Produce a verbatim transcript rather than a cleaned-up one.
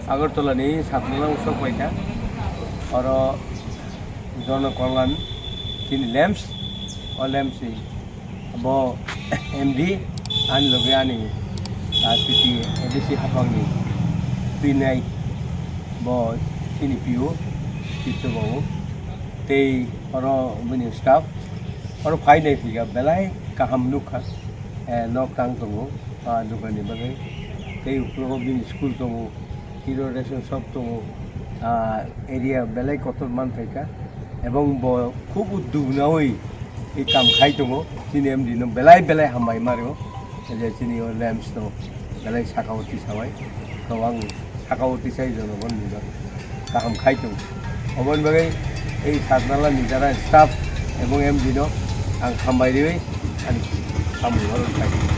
Agartala ni Satnala usok paikha, oro Jono Kalyan chini LAMPS, o LAMPS ni bo M D, ani loge ani, ah, T T A D C hapang ni Pinai, bo chini P O, Chitto Babu, tei oro bini staff, oro phai nai phika belai kaham nukha, eh, nok tang tongo, ah, dokan ni bagwi, tei uklogo bini school tongo. Hero ration shop tongo, ah, area belai kotor manthai kha, ebong bo khub uddug nawi ei kam khai tongo, chini M D no belai belai hambai ma rwo, je chini o LAMPS no belai saka o tisawai, to ang saka o tisai jonogon nino kaham khai tongo, oboni bagwi ei Satnala ni jara staff ebong M D no ang hambai riwi ani samung oro khai.